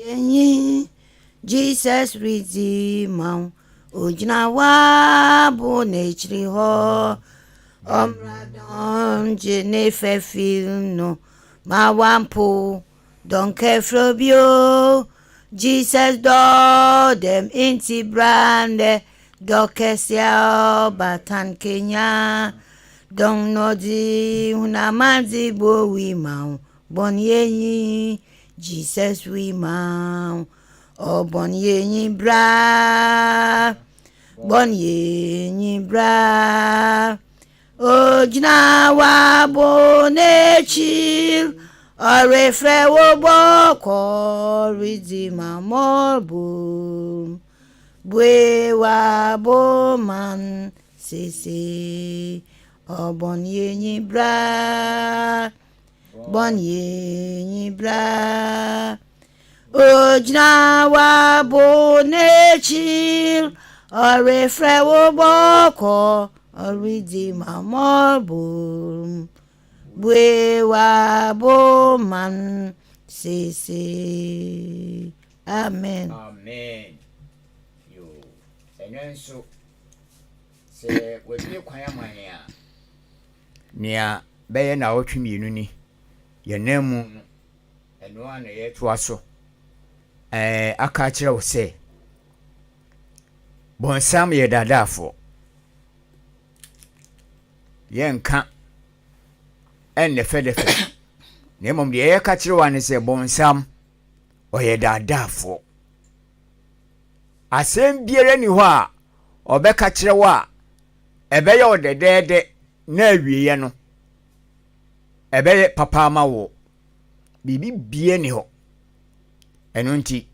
Yenyi Jesus ridzi ma wo, ogyina w'abo n'ekyir hɔ. Ɔmmra dɔn gye ne fɛfir no, ma wampo dɔn kɛfrɛ bio. Jesus dɔ dɛm ntsi bra ndɛ, dɔ kɛse a ɔbaatan kenya. Dɔn n'ɔdze hun amandze bowi ma wo, bɔn yenyi Jesus wi ma wo. Ɔbɔn yenyi bra, bɔn yenyi bra. Ogyina w'abo n'ekyir, ɔrefrɛ wo bɔkɔ ridzi ma mmɔbɔ. Bue w'abo man sese, ɔbɔn yenyi bra, bɔn yenyi bra. Ogyina w'abo n'ekyir, ɔrefrɛ wo bɔkɔ, ɔridzi ma mmɔbɔ. Bue w'abo man sese. Amen. Amen. Yo, ɛnɛ nso sɛ wabue kwan ama yɛn a, nea bɛyɛ naawɔtwe mmienu ni yɛn mu no, ɛno a na yɛtoa so aka akyerɛ wo sɛ bɔnsam yɛ daadaafoɔ. Yɛnka ɛnnɛfɛdɛfɛ, na mmom deɛ yɛka kyerɛ wo ne sɛ bɔnsam ɔyɛ daadaafoɔ. Asɛm biara ni hɔ a ɔbɛka kyerɛ wo a ɛbɛyɛ wo dɛdɛɛdɛ na awieeɛ no ɛbɛyɛ papa ama wo. Biribi bia ni hɔ. Ɛno nti,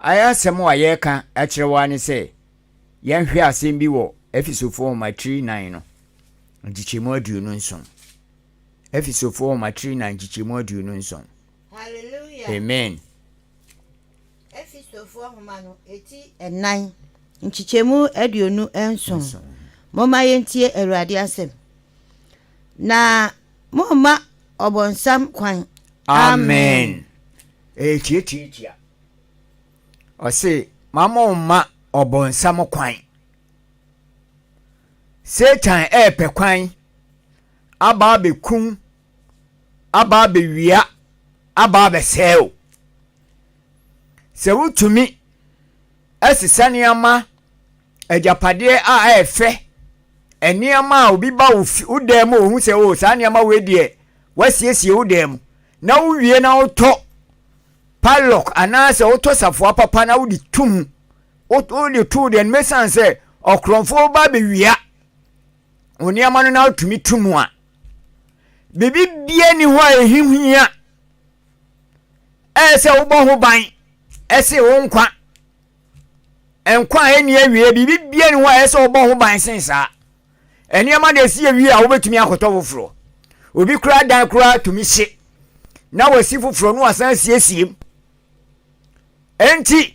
ayɛ asɛm a yɛreka akyerɛ wo ne sɛ yɛnhwɛ asɛm bi wɔ Efesofoɔ nwoma tiri 4 no nkyekyɛmu 27. Efesofoɔ nwoma tiri 4 nkyekyɛmu 27. Hallelujah. Amen. Efesofoɔ nhoma no eti 4 nkyekyɛmu 27. Momma yɛntie Awurade asɛm. Na momma ɔbɔnsam kwan. Amen. Ɛyɛ tiatiatia. Ɔse mama mma ɔbɔnsam kwan. Satan ɛɛpɛ kwan aba abɛkum, aba abɛwia, aba abɛsɛe o. Sɛ wotumi ɛsesa nneɛma, agyapadeɛ a ɛyɛ fɛ, nneɛma a obi ba wo fi wo dan mu ohu sɛ o saa nneɛma wei deɛ wasiesie wo dan mu, na wowie na wotɔ padlock anaasɛ wotɔ safoa papa na wode to mu, wode to deɛ no mɛsiane sɛ ɔkorɔmfoɔ ba bɛwia wo nneɛma no na wotumi to mu a, biribi bia ni hɔ a ɛhihia ɛyɛ sɛ wobɔ ho ban ɛse wo nkwa, nkwa a ɛnni awie, biribi bia ni hɔ a ɛyɛ sɛ wobɔ ho ban sen saa. Nneɛma de esi awie a wobɛtumi akɔtɔ foforɔ. Obi koraa dan koraa tumi hye na wasi foforɔ no wasan siesie mu. Enti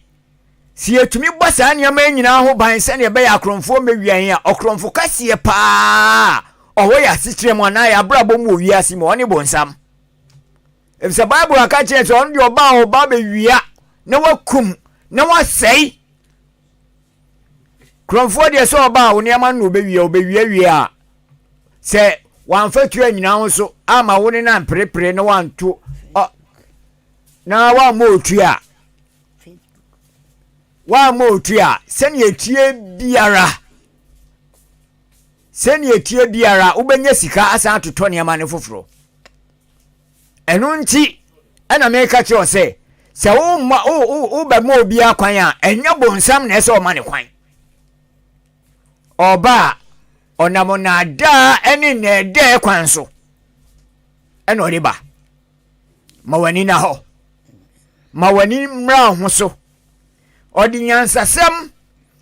sɛ yɛtumi bɔ saa nneɛma yi nyinaa ho ban sɛdeɛ ɛbɛyɛ akorɔmfoɔ mmɛwia yɛn a, ɔkorɔmfo kɛseɛ paa ɔwɔ yɛ asekyerɛ mu anaa yɛ abrabɔ mu wɔ wiase mu, ɔne bonsam. Efisɛ Bible aka kyerɛ sɛ ɔno deɛ ɔba a ɔba bɛwia na wakum na wasɛe. Kurɔmfoɔ deɛ sɛ ɔba a wo nneɛma no na ɔbɛwia, ɔbɛwia wie a sɛ wamfa tuo anyina wo so ama wo ne no amperepere na wanto na wammɔ otua a, wammɔ otua a, sɛnea etie biara, sɛnea etie biara wobɛnya sika asan atotɔ nneɛma no foforɔ. Ɛno nti ɛna meka kyerɛ sɛ sɛ womma wobɛma obiara kwan a, ɛnyɛ bonsam na ɛsɛ ɔma ne kwan. Ɔba a ɔnam nnaadaa ne nnɛɛdɛɛ kwan so ɛna ɔde ba. Ma w'ani na hɔ, ma w'ani mmra ho so. Ɔde nyansasɛm,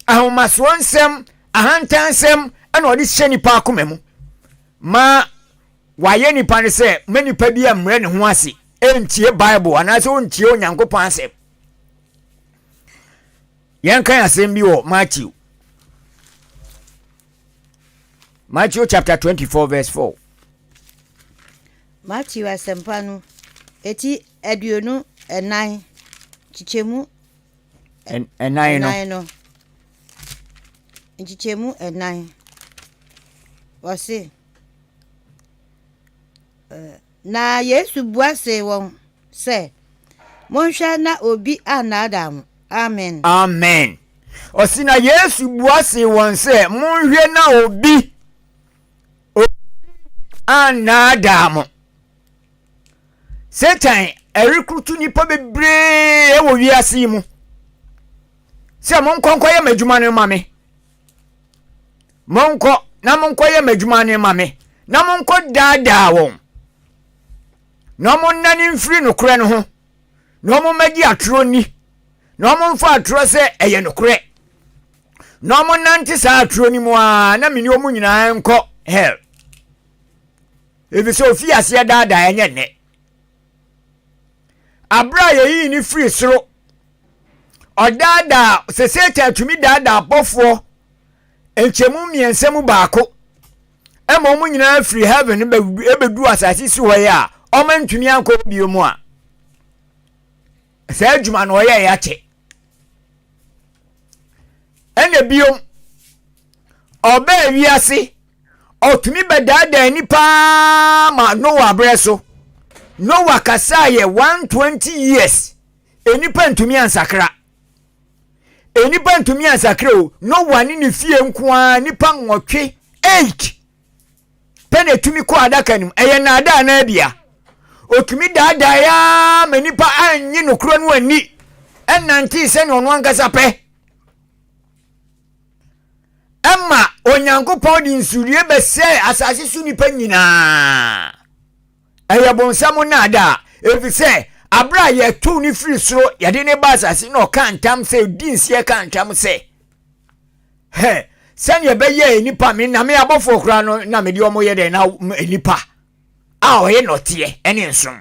ahomasoɔ nsɛm, ahantansɛm ɛna ɔde hyɛ nipa akoma mu ma wayɛ nipa no sɛ ma nipa bi mmrɛ ne ho ase ɛntie Bible anaasɛ ɔntie Onyankopɔn asɛm. Yɛnkan asɛm bi wɔ Matthew chapter 24 verse 4. Matthew asɛmpa no, eti 24, Nkyekyɛmu ɛnan no. Ɛnan no. Nkyekyɛmu ɛnan. Wɔse, Na Yesu bua see wɔn sɛ, Monhwɛ na obi annaadaa mo. Amen. Amen. Ɔse na Yesu bua see wɔn sɛ, Monhwɛ na obi obi annaadaa mo. Satan ɛrekrutu nnipa bebree wɔ wiase yi mu sɛ monkɔ nkɔyɛ m'adwuma no ma me. Monkɔ na monkɔyɛ m'adwuma no ma me na monkɔ daadaa wɔn na wɔnnane mfiri nokorɛ no ho na wɔmmɛgye atorɔ nni na wɔmfa atorɔ sɛ ɛyɛ nokorɛ na wɔnnante saa atorɔ no mu ara na mene wɔn nyinaa nkɔ hell. Efisɛ ofii aseɛ daadaa ɛnyɛ nnɛ. Abere a yɛyii no firi soro, ɔdaadaa sɛ Satan tumi daadaa abɔfoɔ nkyɛmu mmiɛnsa mu baako ɛma wɔn nyinaa firi heaven bɛdu asase si hɔ yi a wɔn ntumi ankɔ bio mu a saa adwuma no ɔyɛ yɛ akyɛ. Ɛna biom ɔbaa wiase ɔtumi bɛdaadaa nnipa ma Noa berɛ so. Noa kasaa yɛ 120 years. Nnipa ntumi ansakra. Nnipa ntumi ansakra o. Noa ne ne fie nko ara nnipa nwɔtwe 8 pɛ na ɛtumi kɔ adaka no mu. Ɛyɛ nnaadaa anaa bia? Ɔtumi daadaa ya ma nnipa annye nokorɛ no anni ɛnantee sɛnea ɔno ankasa pɛ. Ɛma Onyankopɔn de nsurie bɛsɛe asase so nnipa nyinaa. Ɛyɛ bonsam nnaadaa, efisɛ abere a yɛtow no firi soro yɛde ne ba asase na ɔka ntam sɛ di nseɛ ka ntam sɛ hɛ sɛnea ɛbɛyɛ nnipa me na me abɔfoɔ koraa no na mede wɔn yɛ dɛn na nnipa a ɔyɛ nɔteɛ ne nsom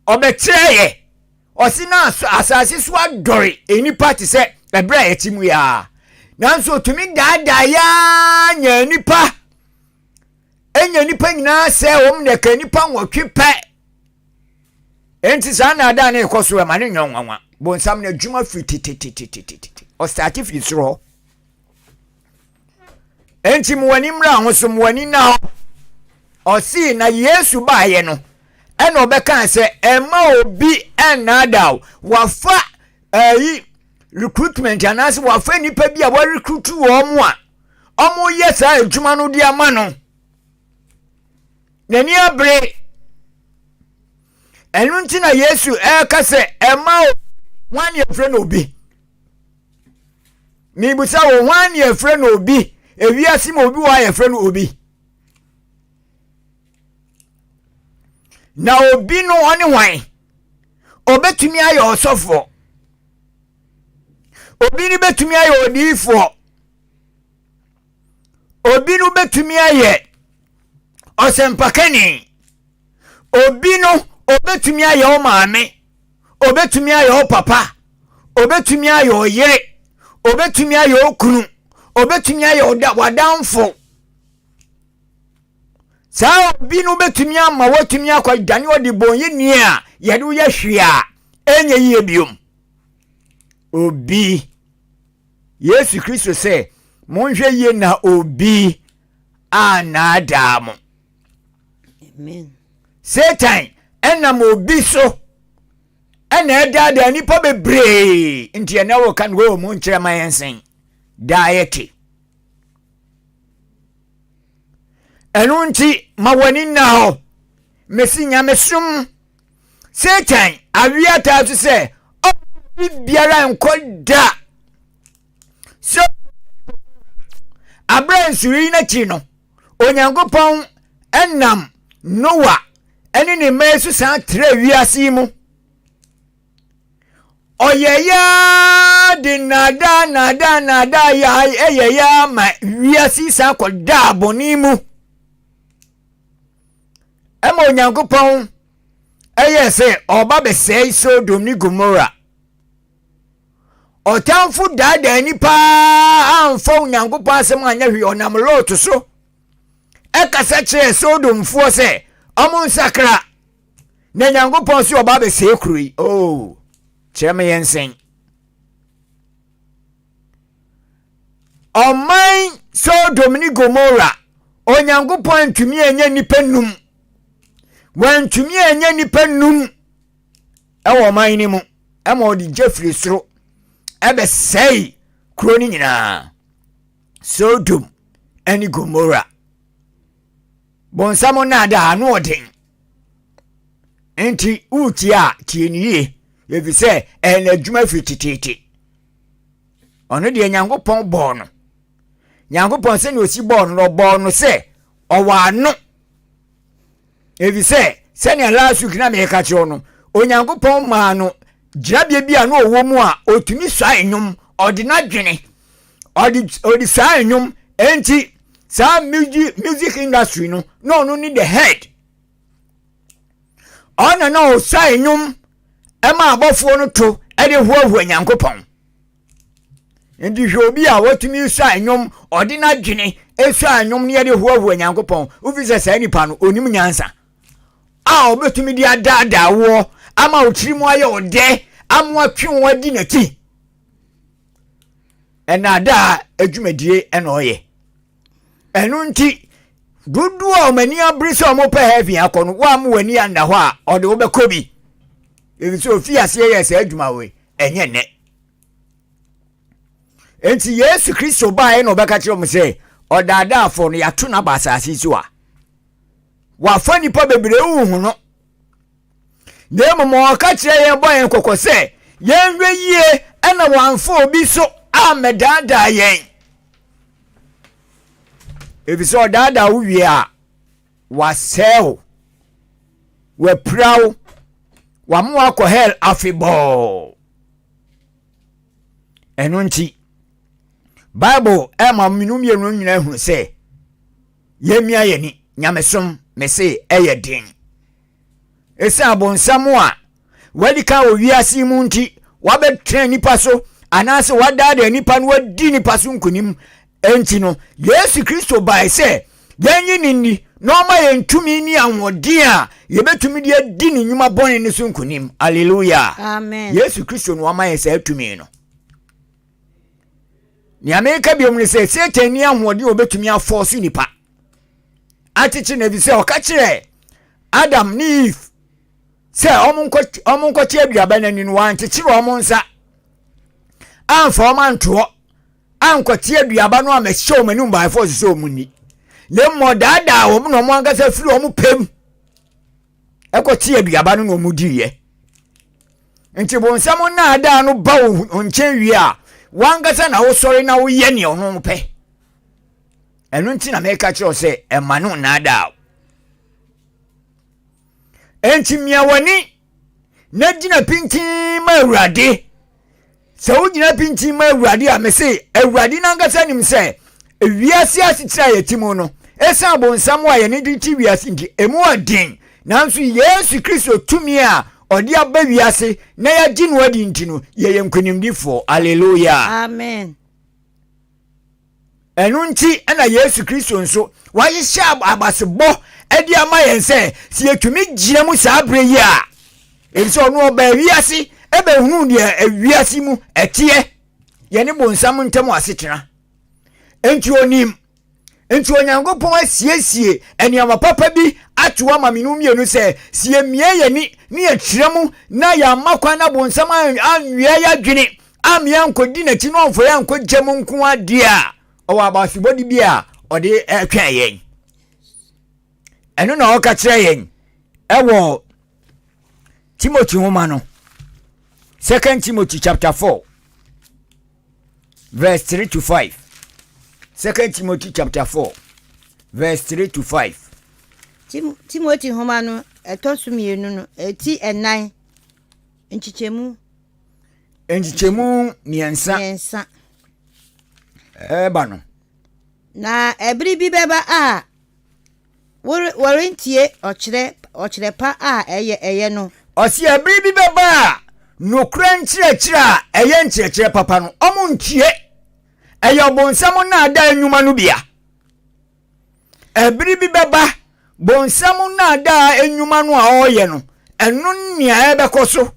ɔbɛkyerɛ yɛ Ɔse na asase so adɔre nnipa te sɛ ɛberɛ a yɛte mu yi ara. Nanso ɔtumi daadaa yɛa nya nnipa, nya nnipa nyinaa sɛ wɔn na ɛka nnipa nwɔtwe pɛ. Enti saa naadaa no ɛkɔ so ɛma no nyɛ nwanwa. Bonsam no adwuma firi tetetetetete. Ɔstate firi soro hɔ. Enti mo ani mmra ho so, mo ani nna hɔ. Ɔsee na Yesu baeɛ no, ɛna ɔbɛkaa sɛ ɛma obi ɛnnaadaa wo. Wafa ɛyi recruitment anaasɛ wafa nnipa bi a wɔrekrutu wɔn a wɔyɛ saa adwuma no de ama no. N'ani abere. Ɛno nti na Yesu ɛreka sɛ ɛma obi, hwan ne ɛfrɛ no obi? Mebisa wo, hwan ne yɛfrɛ no obi? Ewiase mu obi wɔ a yɛfrɛ no obi. Na obi no ɔne hwan? Obetumi ayɛ ɔsɔfoɔ. Obi no betumi ayɛ odiyifoɔ. Obi no betumi ayɛ ɔsɛmpakani. Obi no obetumi ayɛ wo maame. Obetumi ayɛ wo papa, obetumi ayɛ ɔyere, obetumi ayɛ okunu, obetumi ayɛ ɔda w'adamfo. Saa obi no betumi ama watumi akɔ dane ɔdebɔnyɛni a yɛde woyɛ hwee a ɛnyɛ yie biom. Obi, Yesu Kristo sɛ, monhwɛ yie na obi annaadaa mo. Amen. Satan ɛnam obi so ɛna ɛdaadaa nnipa bebree nti ɛnɛ wɔka no wɔ mu nkyerɛ ma yɛn sɛn daa yɛte ɛno nti ma w'ani nna hɔ mesi nyamesom Satan awia taa so sɛ ɔbi biara nkɔ da sɛ aberɛ nsuyiri no akyi no Onyankopɔn nam Noa ne ne mma so san trɛɛ wiase yi mu. Ɔyɛeɛ de nnaadaa nnaadaa nnaadaa yɛeɛ ma wiase yi san kɔdaa bɔne mu. Ɛma Onyankopɔn ɛyɛɛ sɛ ɔba bɛsɛe Sodom ne Gomora. Ɔtamfo daadaa nnipa amfa Onyankopɔn asɛm anyɛ hwee, ɔnam Lot so ɛkasa kyerɛɛ Sodomfoɔ sɛ ɔmo nsakra. Na Nyankopɔn so ɔba abɛsɛe kuro yi. Oh, kyerɛ me yɛn nsɛn. Ɔman Sodom ne Gomora, Onyankopɔn antumi anya nnipa num. Wantumi anya nnipa num ɛwɔ ɔman no mu ɛma ɔde gya firi soro ɛbɛsɛe kuro no nyinaa. Sodom ne Gomora. Bonsam nnaadaa ano ɔden. Nti wotie a tie no yie efisɛ ɛyɛ n'adwuma firi teteete. Ɔno deɛ Nyankopɔn bɔɔ no. Nyankopɔn sɛnea ɔsi bɔɔ no no ɔbɔɔ no sɛ ɔwɔ ano. Efisɛ sɛnea last week na meka kyerɛ no, Onyankopɔn maa no gyinabea bi a na ɔwɔ mu a ɔtumi sua nnwom, ɔde n'adwene, ɔde ɔde sua nnwom. Enti saa music music industry no, na ɔno ne the head. Ɔna na ɔsua nnwom ɛma abɔfoɔ no to ɛde hoahoa Nyankopɔn. Nti hwɛ obi a watumi sua nnwom, ɔde n'adwene sua nnwom ne yɛde hoahoa Nyankopɔn. Wofi sɛ saa nipa no, onim nyansa a ɔbɛtumi de adaadaa woɔ ama wo tiri mu ayɛ ɔdɛ ama watwe wo adi n'akyi. Ɛnaadaa adwumadie ɛna ɔyɛ. Ɛno nti dodoɔ a wɔn ani abere sɛ wɔpɛ heaven akɔ no, wɔamma wɔn ani anna hɔ a ɔde wobɛkɔ bi. Efisɛ ofii aseɛ yɛɛ saa adwuma wei, ɛnyɛ nnɛ. Enti Yesu Kristo baeɛ na ɔbɛka kyerɛ wɔn sɛ ɔdaadaafoɔ no yɛato no aba asase so a wafa nnipa bebree wohu no na mmom ɔka kyerɛ yɛn bɔ yɛn kɔkɔ sɛ yɛnhwɛ yie ɛna wɔamfa obi so ammɛdaadaa yɛn efisɛ ɔdaadaa wo wie a Wasɛe wo. Wapira wo. Wama wakɔ hell afebɔɔ. Ɛno nti, Bible ɛma mmienu mmienu nyinaa hunu sɛ yɛmmia yɛn ani nyamesom mese ɛyɛ den. Esiane abonsam a wadi kan wɔ wiase yi mu nti, wabɛtena nnipa so anaasɛ wadaadaa nnipa no wadi nnipa so nkonim nti no, Yesu Kristo bae sɛ yɛnye ne nni na ɔma yɛn tumi ne ahoɔden a yɛbɛtumi de adi ne nnwuma bɔne no so nkonim. Aleluya! Amen. Yesu Kristo na wama yɛn saa tumi no. Nea meka biom ne sɛ Satan ni ahoɔden a obɛtumi afɔɔ so nipa akyekye no efisɛ ɔka kyerɛɛ Adam ne Eve sɛ wɔn nkɔkye aduaba no ani no wɔankyekyere wɔn nsa amfa wɔn antoɔ ankɔkye aduaba no amɛhyɛ wɔn anim by force sɛ wɔn ni na mmom ɔdaadaa wɔn na wɔn ankasa firi wɔn pɛm ɛkɔkye aduaba no na wɔn diiɛ nti bonsam nnaadaa no ba wo nkyɛn wie a wankasa na wosɔre na woyɛ nea ɔno pɛ ɛno nti na meka kyerɛ wo sɛ ɛma no nnaadaa wo enti mia w'ani na gyina pintinn ma awurade sɛ wogyina pintinn ma awurade a mese awurade n'ankasa nim sɛ wiase asekyerɛ a yɛte mu no ɛsiane bonsam a yɛne de te wiase nti ɛmu ɔden nanso yesu kristo tumi a ɔde aba wiase na yɛagye no adi nti no yɛyɛ nkonimdifoɔ aleluya amen Ɛno nti na Yesu Kristo nso wahyehyɛ abasebɔ de ama yɛn sɛ sɛ yɛtumi gyina mu saa berɛ yi a, ɛfiri sɛ ɔno ɔbaa wiase ɛbɛhunu deɛ wiase mu ɛteɛ, yɛne bonsam ntam asetena. Enti onim. Enti Onyankopɔn asiesie nneɛma papa bi ato ama mmienu mmienu sɛ sɛ yɛmia yɛn ani ne yɛkyerɛ mu na yɛamma kwan na bonsam anwia yɛadwene Ammea ankɔdi n'akyi na ɔmfa yɛn ankɔ gya mu nko adeɛ a, ɔwɔ abasobɔde bi a ɔde retwɛn yɛn. Ɛno na ɔka kyerɛ yɛn ɛwɔ Timothy nwoma no, Second Timothy chapter 4 verse 3 to 5. Second Timothy chapter 4 verse 3 to 5. Tim Timothy nwoma no ɛtɔ so mmienu no eti ɛnan nkyekyɛmu Nkyekyɛmu mmiɛnsa. Mmiɛnsa. Ɛreba no. Na ɛbere bi bɛba a wɔrentie ɔkyerɛ ɔkyerɛ pa a ɛyɛ ɛyɛ no. Ɔsi ɛbere bi bɛba a nokorɛ nkyerɛkyerɛ a ɛyɛ nkyerɛkyerɛ papa no ɔmo ntie. Ɛyɛ ɔbonsam nnaadaa nnwuma no bia. Ɛbere bi bɛba, bonsam nnaadaa nnwuma no a ɔreyɛ no, Ɛno nea ɛbɛkɔ so.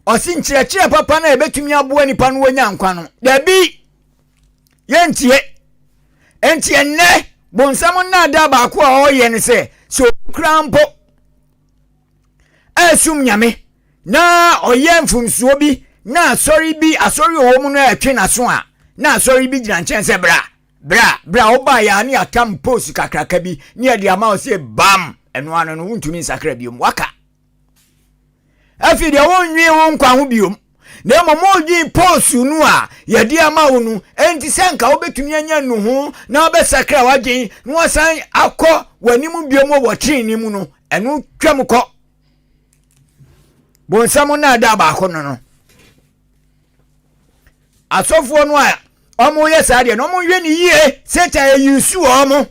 Ɔse nkyerɛkyerɛ papa no a ɛbɛtumi aboa nipa no wanya nkwa no, dabi, yɛntie. Enti ɛnnɛ, bonsam nnaadaa baako a ɔreyɛ no sɛ, sɛ obi koraa mpo ɛresum Nyame na ɔyɛ mfomsoɔ bi na asɔre bi, asɔre ɔwɔ mu no ɛtwe n'aso a, na asɔre bi gyina nkyɛn sɛ bra, bra, bra, wobaa yɛ a ne yɛatam post kakraka bi ne yɛde ama wo sɛ bam, ɛno ano no wontumi nsakra biom, waka. Afei deɛ wonnwen wo nkwa ho biom, na mmom wodwen pɔɔsu no a yɛde ama wo no. Enti sɛ nka wobɛtumi anya nnuho na wabɛsakra w'adwen na wasan akɔ w'anim biom wɔ trenee mu no, ɛno twam kɔ. Bonsam nnaadaa baako no no. Asɔfoɔ no a wɔyɛ saa deɛ no, wɔnhwɛ ne yie. Satan ayi su wɔn.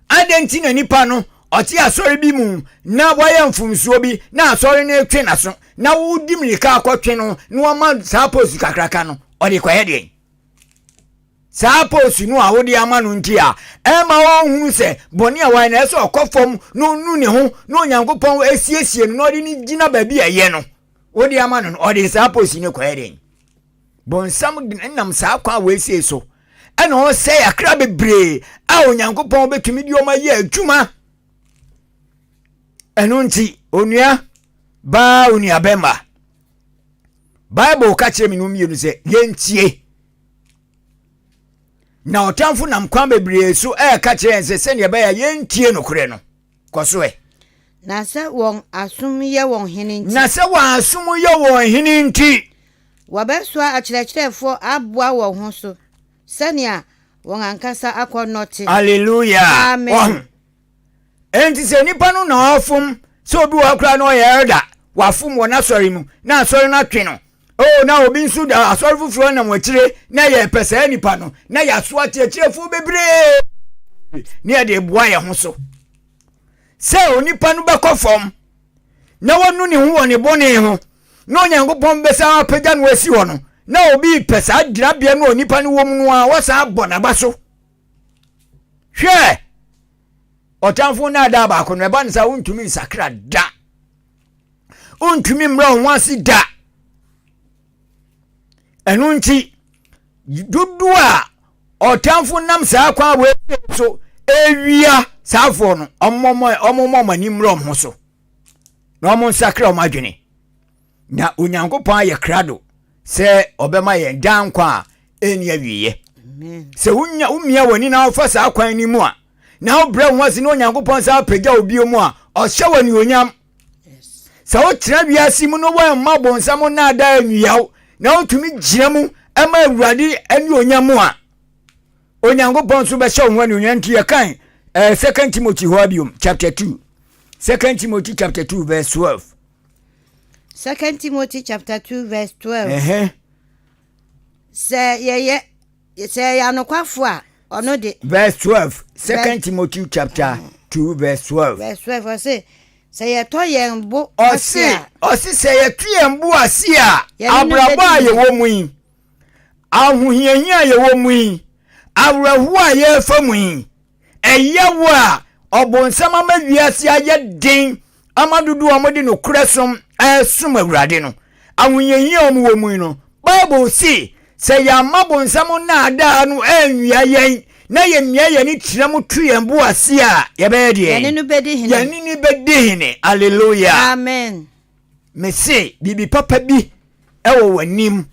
Adɛn nti na nipa no ɔte asɔre bi mu na wayɛ mfomsoɔ bi na asɔre no retwe n'aso na wodi mmirika akɔtwe no na wama saa post kakraka no ɔde kɔyɛ deɛn? Saa post no a wode ama no nti a ɛma ɔhunu sɛ bɔne a wayɛ no ɛsɛ ɔkɔ fam na ɔnu ne ho na Onyankopɔn asiesie no na ɔde no gyina baabi a ɛyɛ no wode ama no no ɔde saa post no kɔyɛ deɛn? Bonsam nam saa kwan wei sei so ɛna ɔsɛe akra bebree a Onyankopɔn bɛtumi de wɔn ayɛ adwuma. Ɛno nti, onua baa onua bɛma, Bible ka kyerɛ me no mmienu sɛ yɛntie. Na ɔtamfo nam kwan bebree so ɛreka kyerɛ yɛn sɛ sɛnea ɛbɛyɛ a yɛntie nokorɛ no. Kɔ so ɛ. Na sɛ wɔn asom yɛ wɔn hene nti. Na sɛ wɔn asom yɛ wɔn hene nti. Wɔbɛsoa akyerɛkyerɛfoɔ aboa wɔn ho so sɛnea wɔn ankasa akɔnnɔ te. Hallelujah. Amen. Wahu. Enti sɛ nipa no na ɔfom, sɛ obi wɔ hɔ koraa na ɔyɛ elder, wafom wɔ n'asɔre mu, na asɔre no atwe no. Oh, na obi nso da asɔre foforɔ nam akyire na yɛpɛ saa nipa no, na yɛasoa akyerɛkyerɛfoɔ bebree ne yɛde boa yɛn ho so. Sɛ onipa no bɛkɔ fam na wanu ne ho wɔ ne bɔne ho, na Onyankopɔn bɛsan apagya no asi hɔ no, na obi repɛ saa gyinabea no a onipa no wɔ mu no a, wɔsan abɔ n'aba so. Hwɛ! Ɔtamfo nnaadaa baako no, ɛba no saa wontumi nsakra da. Wontumi mmrɛ wo ho ase da. Ɛno nti, dodoɔ a ɔtamfo nam saa kwan wei so ewia saafoɔ no, ɔmmɔ ɔmo ani mmerɛ ɔmo ho so na ɔmo nsakra ɔmo adwene. Na Onyankopɔn ayɛ krado sɛ ɔbɛma yɛn daa nkwa a ɛnni awieɛ. Sɛ wonya womia w'ani na wofa saa kwan no mu a, na wobrɛ wo ho ase na Onyankopɔn san apagya wo bio mu a, ɔhyɛ wo anuonyam. Sɛ wotena wiase mu na woamma bonsam nnaadaa anwia wo na wotumi gyina mu ma Awurade anuonyam mu a, Onyankopɔn nso bɛhyɛ wo ho anuonyam. Nti yɛkan eh, Second Timothy hɔ abiom chapter 2. Second Timothy chapter 2 verse 12. Second Timothy chapter 2 verse 12. Sɛ yɛyɛ sɛ yɛyɛ anokwafo a, ɔno de. Verse 12. Second Timothy chapter 2 verse 12. Verse 12 ɔse sɛ yɛtɔ yɛn bo ase a. Ɔse sɛ yɛto yɛn bo ase a, abrabɔ a yɛwɔ mu yi, ahohiahia a yɛwɔ mu yi, awerɛhoɔ a yɛrefa mu yi, Ɛyaw a ɔbonsam ama wiase ayɛ den ama dodoɔ a wɔde nokorɛ som resom Awurade no, ahohiahia a wɔwɔ mu yi no, Bible se, sɛ yɛamma bonsam nnaadaa no anwia yɛn na yɛmia yɛn ani tena mu to yɛn bo ase a, yɛbɛyɛ deɛn? Yɛne no bɛdi hene. Yɛne no bɛdi hene. Alleluia. Amen. Mese, biribi papa bi wɔ w'anim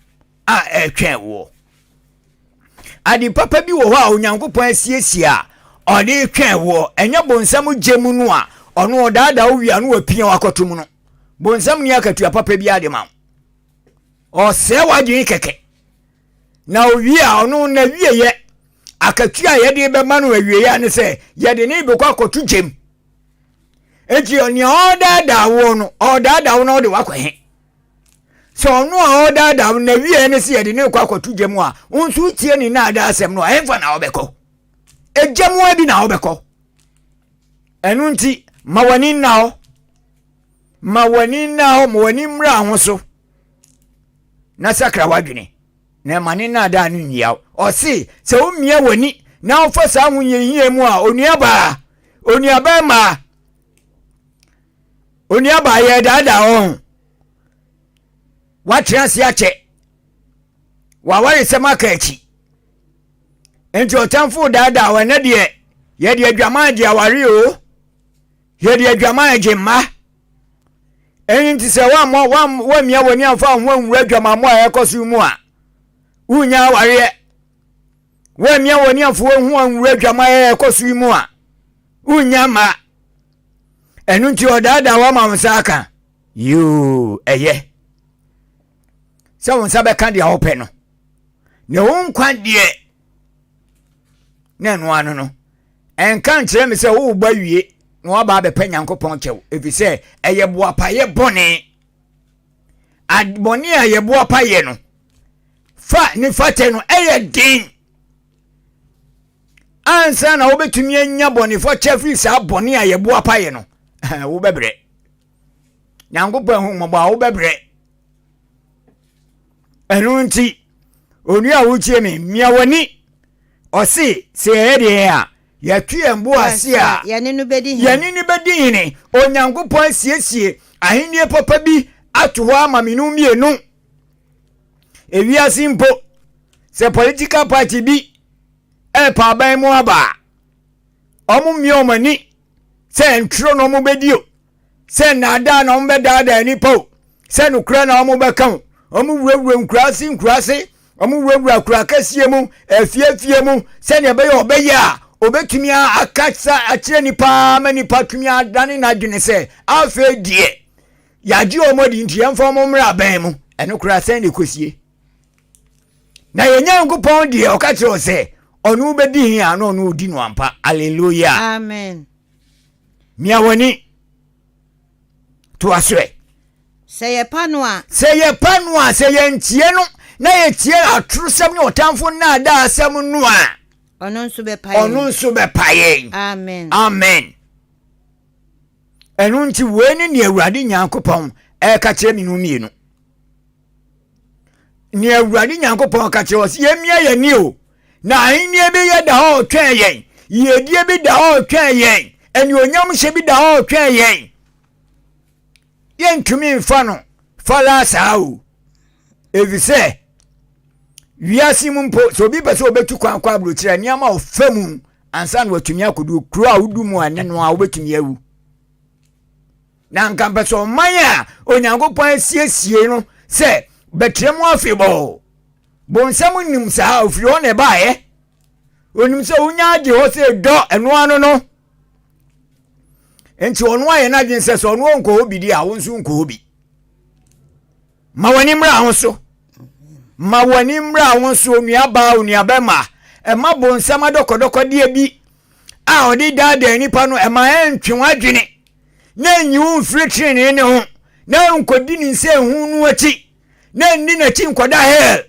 a ɛretwɛn woɔ. Ade papa bi wɔ hɔ a Onyankopɔn asiesie a ɔde retwɛn woɔ. Ɛnyɛ bonsam gye mu no a ɔno ɔdaadaa wo wie a na wapia wo akɔto mu no. Bonsam ni akatua papa bi ade ma wo. Ɔsɛe w'adwene kɛkɛ. Na owie a ɔno na wieyɛ akatua a yɛde bɛma no awieɛ ne sɛ yɛde ne bɛkɔ akɔto gyem. Enti nea ɔredaadaa woɔ no, ɔredaadaa wo na ɔde wakɔ he? Sɛ ɔno a ɔredaadaa wo na wieɛ ne sɛ yɛde ne rekɔ akɔto gya mu a, wo nso wotie ne nnaadaa asɛm no a, ɛmfa na wobɛkɔ? Egya mu bi na wobɛkɔ. Ɛno nti, ma w'ani nna hɔ. Ma w'ani nna hɔ, ma w'ani mmra ho so na sakra w'adwene na ɛma ne nnaadaa no nwia wo. Ɔse, sɛ womia w'ani na wofa saa ahohiahia mu a, onuabaa, onuabɛrima, Onuabaa yɛredaadaa wo ho. Woatena ase akyɛ. W'awaresɛm aka akyi. Nti ɔtamfo daadaa wo ɛnɛ deɛ yɛde adwaman gye aware o. Yɛde adwaman gye mma. Ɛno nti sɛ woammɔ woammia w'ani amfa wo ho anwura adwamammɔ a ɛkɔ so mu a wonnya awareɛ. Woammia w'ani amfa wo ho anwura adwaman a ɛkɔ so mu a wonnya mma. Ɛno nti ɔdaadaa wo ama wo nsa aka. Yoo, ɛyɛ sɛ wo nsa bɛka deɛ wopɛ no. Na wo nkwa deɛ na ɛno ano no ɛnka nkyerɛ me sɛ worebɔ awie na woaba abɛpɛ Nyankopɔn kyɛw, ɛfiri sɛ ɛyɛ boapayɛ bɔne. Bɔne a yɛ boapayɛ no fa ne fakyɛ no ɛyɛ den. Ansa na wobɛtumi anya bɔnefakyɛ firi saa bɔne a yɛ boapayɛ no, wobɛbrɛ. Nyankopɔn ahu mmɔbɔ a wobɛbrɛ. Ɛno nti, onua a wotie me, mia w'ani. Ɔse, sɛ yɛyɛ deɛ a, yɛto yɛn bo ase a, yɛne no bɛdi hene. Yɛne no bɛdi hene. Onyankopɔn asiesie ahennie papa bi ato hɔ ama me no mmienu. Ewiase mpo, sɛ political party bi ɛrepa aban mu aba a, wɔn mmea wɔn ani sɛ ntwerɛ na wɔn bɛdi o. sɛ nnaadaa na wɔbɛdaadaa nnipa o, sɛ nokorɛ na wɔbɛka o, wɔwurawura nkuraase nkuraase, wɔwurawura kuro akɛseɛ mu, afiefie mu, sɛdeɛ ɛbɛyɛ ɔbɛyɛ a ɔbɛtumi akasa akyerɛ nnipa ma nnipa tumi adane n'adwene sɛ afei deɛ yɛagye wɔn adi nti yɛmfa wɔn mmra abɛn mu. Ɛno koraa sɛn na ɛkɔsie? Na yɛn Nyankopɔn deɛ ɔka kyerɛ wɔ sɛ ɔno wobɛdi he a na ɔno ɔdi no ampa. Aleluya. Amen. Mia w'ani. Toa so ɛ. Sɛ yɛpa no a. Sɛ yɛpa no a, sɛ yɛntie no na yɛtie atorosɛm ne ɔtamfo nnaadaasɛm no a. Ɔno nso bɛpa yɛn. Ɔno nso bɛpa yɛn. Amen. Amen. Ɛno nti wei ne nea Awurade Nyankopɔn ɛreka kyerɛ me no mmienu. Nea Awurade Nyankopɔn ka kyerɛ ɔsɛ yɛmmia yɛn ani o, na ahenni bi yɛ da hɔ ɔtwɛn yɛn, yiedie bi da hɔ ɔtwɛn yɛn, anuonyam hyɛ bi da hɔ ɔtwɛn yɛn. Yɛntumi mfa no falaa saa o, efisɛ wiase mu mpo sɛ obi pɛ sɛ ɔbɛtu kwan kɔ aburokyerɛ nneɛma a ɔfa mu ansa na watumi akɔdu kuro a wodu mu a ne no a wobɛtumi awu. Na anka mpɛ sɛ ɔman a Onyankopɔn asiesie no sɛ bɛtrɛ mu afebɔɔ. Bonsam nim saa, ofiri hɔ na ɛbaeɛ. Onim sɛ wonya agye hɔ sɛ dɔ ɛno ano no. Nti ɔno ayɛ n'adwene sɛ sɛ ɔno ɔnkɔ hɔ bi di a, wo nso nkɔ hɔ bi. Ma w'ani mmra ho so. Ma w'ani mmra ho so, onuabaa, onuabɛma. Ɛma bonsam adɔkɔdɔkɔdeɛ bi a ɔde daadaa nipa no, ɛma ɛntwe w'adwene na ɛnyi wo mfiri trenee ne ho na nkɔdi ne nsɛnhu no akyi na ɛnni n'akyi nkɔda hell.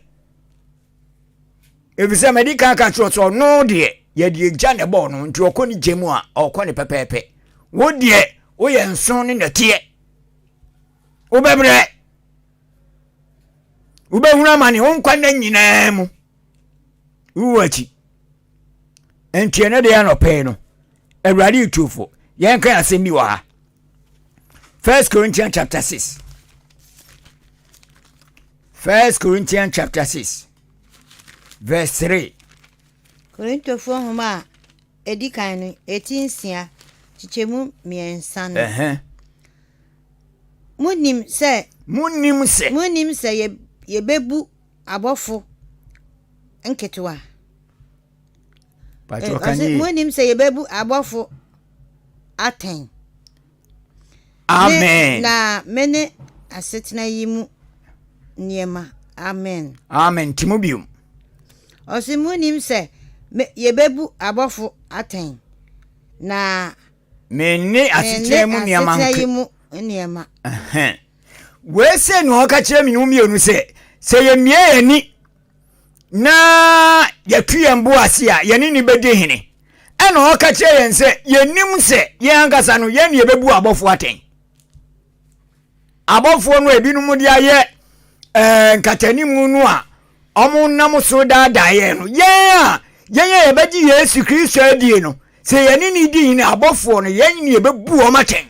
Efisɛ madi kan ka kyerɛ sɛ ɔno deɛ yɛde egya na ɛbɔɔ no nti ɔkɔ ne gya mu a ɔkɔ ne pɛpɛɛpɛ. Wo deɛ woyɛ nson ne nɛteɛ. Wobɛbrɛ. Wobɛhunu amane wo nkwa nna nyinaa mu. Wowu akyi. Nti ɛno deɛ anɔpɛ yi no, Awurade retu fo. Yɛnka asɛm bi wɔ ha. First Corinthians chapter 6. First Corinthians chapter 6 verse 3. Korintofoɔ nhoma a ɛdi kan no, ɛti nsia, kyekyɛmu mmiɛnsa no. Monim sɛ. Monim sɛ. Monim sɛ yɛbɛbu abɔfo nketewa. Monim sɛ yɛbɛbu abɔfo atɛn. Amen. Na me ne asetena yi mu nneɛma. Amen. Amen. Ti mu biom. Ɔse monim sɛ yɛbɛbu abɔfo atɛn. Na Me ne asetena mu nneɛma asetena yi mu nneɛma. Wei sɛ nea ɔka kyerɛ me no mmienu sɛ sɛ yɛmmie yɛn ani na yɛto yɛn bo ase a yɛne ne bɛdi hene. Ɛna ɔka kyerɛ yɛn sɛ yɛnim sɛ yɛn ankasa no yɛn ne yɛbɛbu abɔfoɔ atɛn. Abɔfoɔ no a ebinom de ayɛ ɛɛ nkatanimu no a wɔnam so daadaa yɛn no, yɛn a yɛn a yɛbɛgye Yesu Kristo adie no, sɛ yɛne ne di hene abɔfoɔ no, yɛn ne yɛbɛbu wɔn atɛn.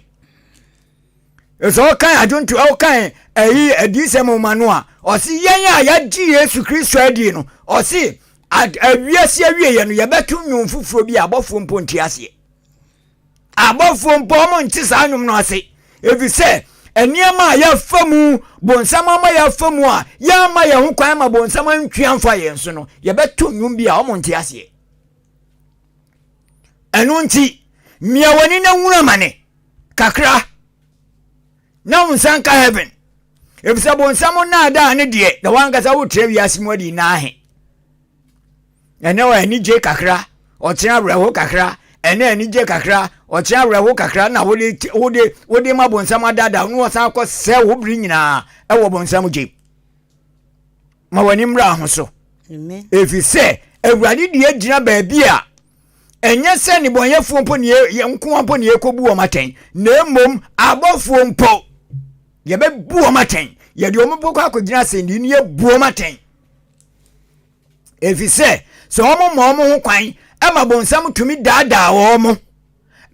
Sɛ ɔkan adwonto ɔkan ɛyi adiyisɛm nwoma no a, ɔse yɛn a yɛagye Yesu Kristo adi no, ɔse awiase awieɛ no yɛbɛto nnwom foforɔ bi a abɔfoɔ mpo nte aseɛ. Abɔfoɔ mpo wɔn nte saa nnwom no ase, ɛfiri sɛ nneɛma a yɛafa mu, bonsam ama yɛafa mu a yɛama yɛn ho kwan ma bonsam antwi amfa yɛn so no, yɛbɛto nnwom bi a wɔn nte aseɛ. Ɛno nti, mmea w'ani na hunu amane kakra na wo nsa nka heaven, efisɛ bonsam nnaadaa ne deɛ na wankasa wotra wiase mu adi naahe. Ɛnɛ wɔ anigye kakra, ɔkyena awerɛho kakra, ɛnɛ anigye kakra, ɔkyena awerɛho kakra na wode wode wode ma bonsam adaadaa na wɔsan akɔ sɛ wo bere nyinaa ɛwɔ bonsam gyem. Ma w'ani mmra ho so. Ɛfiri sɛ Awurade de agyina baabi a ɛnyɛ sɛ nnebɔnyɛfoɔ mpo ne yɛ nkoa mpo ne yɛkɔbu wɔn atɛn, na mmom abɔfoɔ mpo yɛbɛbu wɔn atɛn, yɛde wɔn bɛkɔ akɔgyina asɛnnii no yɛbu wɔn atɛn. Ɛfiri sɛ sɛ wɔn ma wɔn ho kwan ma bonsam tumi daadaa wɔn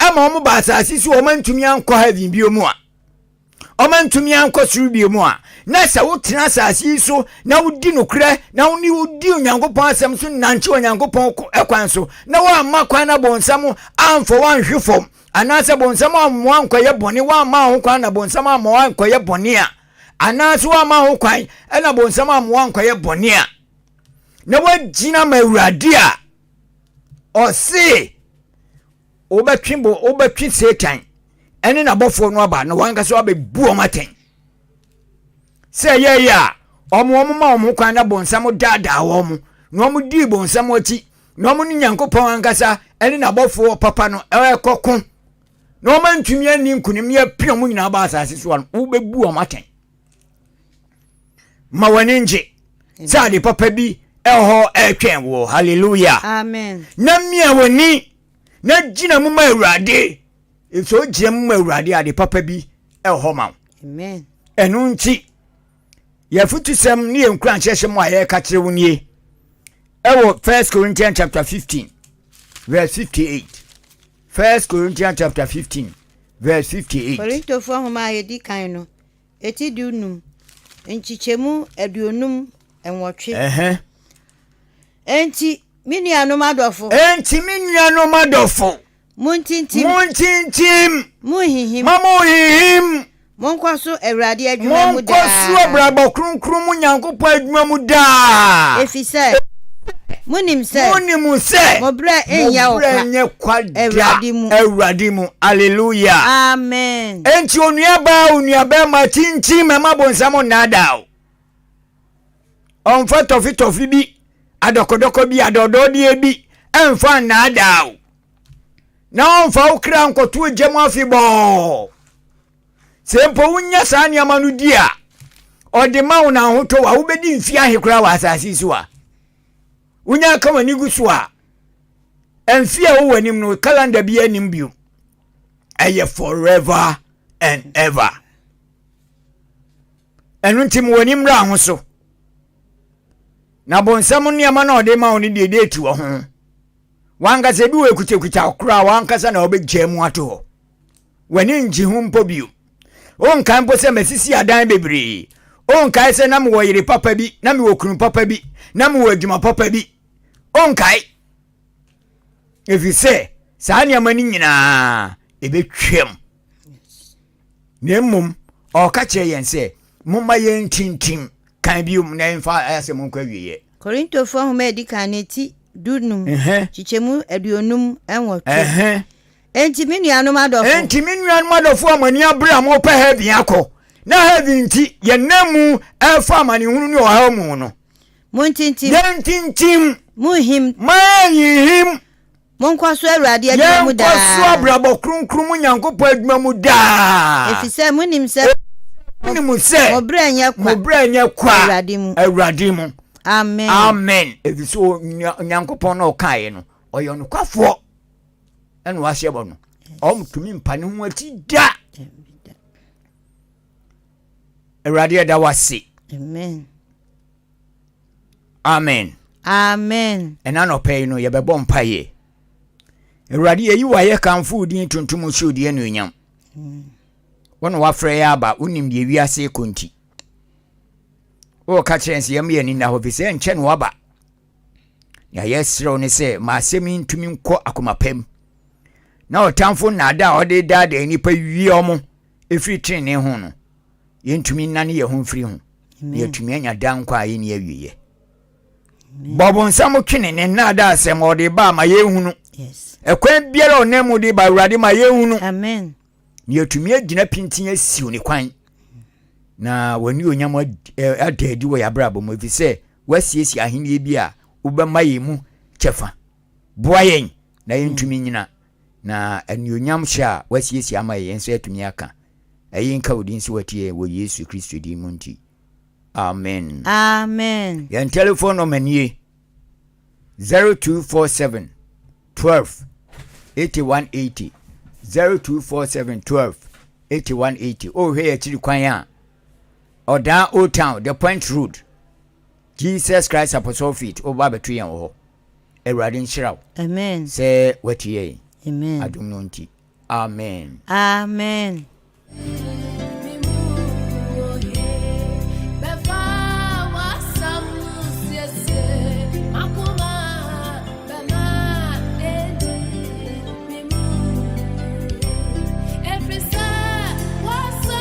ma wɔn ba asase so wɔn antumi ankɔ heaven bio mu a, ɔmantumi ankɔ soro bio mu a, na sɛ wotena asase yi so na wodi nokorɛ na wone wodi Onyankopɔn asɛm so nante Onyankopɔn kwan so na woamma kwan na bonsam amfa woanhwe fam anaasɛ bonsam amma woankɔyɛ bɔne, woamma ho kwan na bonsam amma woankɔyɛ bɔne a, anaasɛ woamma ho kwan na bonsam amma woankɔyɛ bɔne a, na woagyina ma Awurade a, ɔse wobɛtwe bo wobɛtwe Satan ɛne n'abɔfoɔ no aba na wankasa wabɛbu wɔn atɛn sɛ ɛyɛyɛ a wɔn wɔn ma wɔn ho kwan na bonsam daadaa wɔn na wɔn dii bonsam akyi na wɔn ne Nyankopɔn ankasa ɛne n'abɔfoɔ papa no ɛrekɔko na wɔn antumi anni nkunim ne apia wɔn nyinaa ba asase so a wobɛbu wɔn atɛn. Ma w'ani ngye sɛ ade papa bi ɛwɔ hɔ ɛretwɛn wo. Hallelujah. Amen. Na mia w'ani na gyina mu ma Awurade. Sɛ ogyina mu ma Awurade ade papa bi ɛwɔ hɔ ma wo. Amen. Ɛno nti yɛfotusɛm ne yɛn nkuranhyɛhyɛ mu a yɛreka kyerɛ wo nie ɛwɔ First Corinthians chapter 15 verse 58. First Corinthians chapter 15 verse 58. Korintofoɔ nhoma a yɛdi kan no Eti dunum, nkyekyɛmu 58. Enti, me nuanom adɔfo. Enti, me nuanom adɔfo. Montintim. Montintim. Monhinhim. Ma monhinhim. Monkɔ so Awurade adwuma mu daa. Monkɔ so abrabɔ kronkron mu Nyankopɔn adwuma mu daa. Efisɛ monim sɛ. Monim sɛ. Mo brɛ nyɛ ɔkwa. Mo brɛ nyɛ kwa da. Awurade mu. Awurade mu. Hallelujah. Amen. Enti onuabaa, onuabarima, kyinkyim mma bonsam nnaadaa wo. Ɔmfa tɔfetɔfe bi, adɔkɔdɔkɔ bi, adɔɔdɔɔdeɛ bi ɛmfa nnaadaa wo. Na ɔmfa wo kra nkɔto ogya mu afebɔɔ. Sɛ mpo wonya saa nneɛma no di a, ɔde ma wo na ahotɔ wa wobɛdi mfie ahe koraa wɔ asase so a. Wonya ka w'ani gu so a, mfie a wowɔ anim no, kalanda bi anim bio. Ɛyɛ forever and ever. Ɛno nti ma w'ani mmra ho so. Na bonsam nneɛma na ɔde ma wo no deɛ deeti wɔ ho. Wankasa ebi wɔ ekutakuta koraa wankasa na ɔbɛgyaa mu ato hɔ. W'ani ngye ho mpo bio. Wonkae mpo sɛ masisi adan bebree. Wonkae sɛ na mewɔ yere papa bi, na mewɔ kunu papa bi, na mewɔ adwuma papa bi. Wonkae. Ɛfiri sɛ saa nneɛma no nyinaa ɛbɛtwam. Na mmom ɔreka kyerɛ yɛn sɛ momma yɛntintim kan bio na yɛmfa asɛm nkɔ awieɛ. Korintofoɔ nwoma a ɛdi kan no ti dunum, kyekyɛmu 58. Enti me nuanom adɔfo. Enti me nuanom adɔfo a mo ani abere a mopɛ heaven akɔ, na heaven nti yɛnam mu ɛrefa amanehunu ne ɔhaw mu no. Montintim. Yɛntintim. Monhim. Ma yɛnhinhim. Monkɔ so Awurade adwuma mu daa. Yɛnkɔ so abrabɔ kronkron mu Nyankopɔn adwuma mu daa. Efisɛ monim sɛ. Monim sɛ. Mo brɛ nyɛ kwa. Mo brɛ nyɛ kwa. Awurade mu. Awurade mu. Amen. Amen. Efisɛ Onyankopɔn na ɔkaeɛ no, ɔyɛ ɔnokwafoɔ. Ɛna wahyɛ bɔ no. Ɔntumi mpa ne ho akyi da. Awurade ɛda wase. Amen. Amen. Amen. Ɛna nɔpɛ yi no yɛbɛbɔ mpaeɛ. Awurade yɛyi wayɛ kamfo wo din tuntum hyɛ wo din anuonyam. Wo na woafrɛ yɛn aba, wonim deɛ wiase rekɔ nti. Woreka kyerɛ yɛn sɛ yɛmma yɛn ani nna hɔ, ɛfiri sɛ ɛnkyɛ na woaba. Nea yɛsrɛ wo ne sɛ ma asɛm yi ntumi nkɔ akoma pa mu. Na ɔtamfo nnaadaa a ɔde daadaa nnipa wie wɔn ɛfiri tenenee ho no, yɛntumi nnane yɛn ho mfiri ho na yɛatumi anya daa nkwa a ɛnni awieɛ. Bɔbonsam twene ne nnaadaa asɛm ɔde ba ma yɛnhunu. Ɛkwan biara ɔnam mu de ba Awurade ma yɛnhunu. Amen. Na yɛatumi agyina pintin asiw ne kwan na w'ani onyam ada adi wɔ yɛabrabɔ mu ɛfiri sɛ woasiesie ahenni bi a wobɛma yɛn mu kyɛfa. Boa yɛn na yɛntumi nyina na anuonyam hyɛ a woasiesie ama yɛn nso atumi aka. Ɛyi nka wo din sɛ watie yɛn wɔ Yesu Kristo din mu nti. Amen. Amen. Yɛn telephone number nie 0247 12 8180 0247 12 8180. Oh, hwɛ yɛ akyiri kwan a ɔdaa Old Town, The Point Road, Jesus Christ Apostle Feet, woba abɛto yɛn wɔ hɔ. Awurade nhyira wo. Amen. Sɛ watie yɛn. Amen. Adom no nti. Amen. Amen.